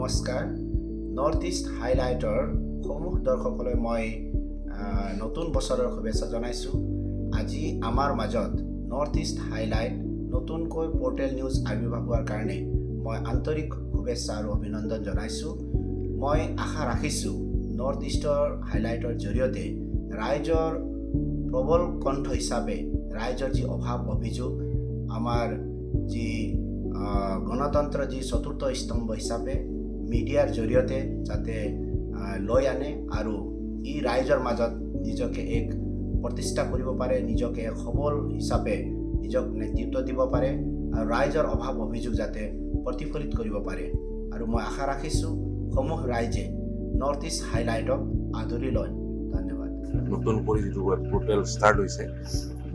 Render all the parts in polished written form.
নমস্কাৰ। North east হাইলাইটৰ সমূহ দৰ্শকলৈ মই নতুন বছৰৰ শুভেচ্ছা জনাইছোঁ। আজি আমাৰ মাজত নৰ্থ ইষ্ট হাইলাইট নতুনকৈ পৰ্টেল নিউজ আৱিৰ্ভাৱ হোৱাৰ কাৰণে মই আন্তৰিক শুভেচ্ছা আৰু অভিনন্দন জনাইছোঁ। মই আশা ৰাখিছোঁ, নৰ্থ ইষ্টৰ হাইলাইটৰ জৰিয়তে ৰাইজৰ প্ৰবল কণ্ঠ হিচাপে ৰাইজৰ যি অভাৱ অভিযোগ, আমাৰ যি গণতন্ত্ৰৰ যি চতুৰ্থ স্তম্ভ হিচাপে মিডিয়াৰ জৰিয়তে যাতে লৈ আনে আৰু ই ৰাইজৰ মাজত নিজকে এক প্ৰতিষ্ঠা কৰিব পাৰে, নিজকে এক সবল হিচাপে নিজক নেতৃত্ব দিব পাৰে আৰু ৰাইজৰ অভাৱ অভিযোগ যাতে প্ৰতিফলিত কৰিব পাৰে। আৰু মই আশা ৰাখিছোঁ, সমূহ ৰাইজে নৰ্থ ইষ্ট হাইলাইটক আদৰি লয়। ধন্যবাদ। নতুন কৰি যিটো ৱেব পৰ্টেল ষ্টাৰ্ট হৈছে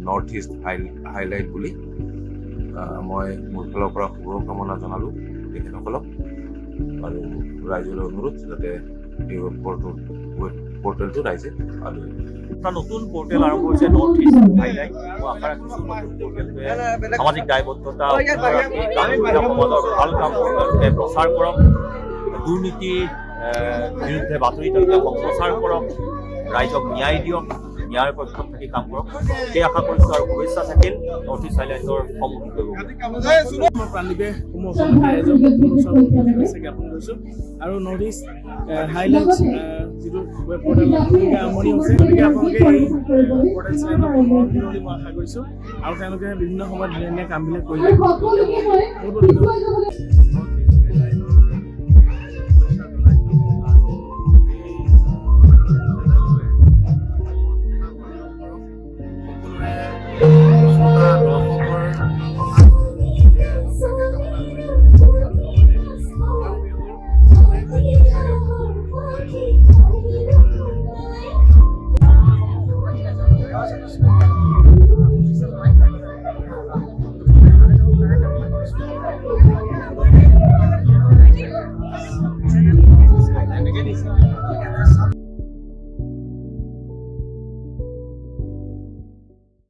নৰ্থ ইষ্ট হাইলাইট বুলি, মই মোৰ ফালৰ পৰা শুভকামনা জনালোঁ তেখেতসকলক আৰু ৰাইজলৈ অনুৰোধ যাতে এই ৱেব পৰ্টেলটো ৰাইজে আদৰি লয়। এটা নতুন পৰ্টেল আৰম্ভ হৈছে নৰ্থ ইষ্ট হাইলাইট। মই আশা ৰাখিছোঁ, নতুন পৰ্টেলটোৱে সামাজিক দায়বদ্ধতা অক্ষুণ্ণ ৰাখি কাম কৰি, সমাজৰ ভাল কাম তেওঁলোকে প্ৰচাৰ কৰক, দুৰ্নীতিৰ বিৰুদ্ধে বাতৰি তেওঁলোকে সম্প্ৰচাৰ কৰক, ৰাইজক ন্যায় দিয়ক, ন্যায়ৰ পক্ষত থাকি কাম কৰক, সেই আশা কৰিছোঁ আৰু শুভেচ্ছা থাকিল নৰ্থ ইষ্ট হাইলাইটৰ সমূহ বিষয়ববীয়া। মই প্ৰাণদীপে সমূহ অসমবাসী ৰাইজক নতুন বছৰৰ শুভেচ্ছা জ্ঞাপন কৰিছোঁ আৰু নৰ্থ ইষ্ট হাইলাইটছ যিটো ৱেব পৰ্টেল নতুনকৈ আৰম্ভণি হৈছে, গতিকে আপোনালোকে এই পৰ্টেল চেনেলক মৰম দিব বুলি মই আশা কৰিছোঁ আৰু তেওঁলোকে বিভিন্ন সময়ত ধুনীয়া ধুনীয়া কামবিলাক কৰি যায়, গতিকে মই বহুত বহুত ধন্যবাদ। নৰ্থ ইষ্ট হাইলাইটৰ শুভেচ্ছা জনাইছোঁ আৰু এই চেনেলটোৱে কৰক, সকলোৰে শ্ৰোতা দৰ্শকৰ কামনা কৰিছোঁ আৰু লগতে বহাগ বিহুৰ অনেক শুভেচ্ছা জ্ঞাপন কৰিছোঁ। এনেকে দিছে।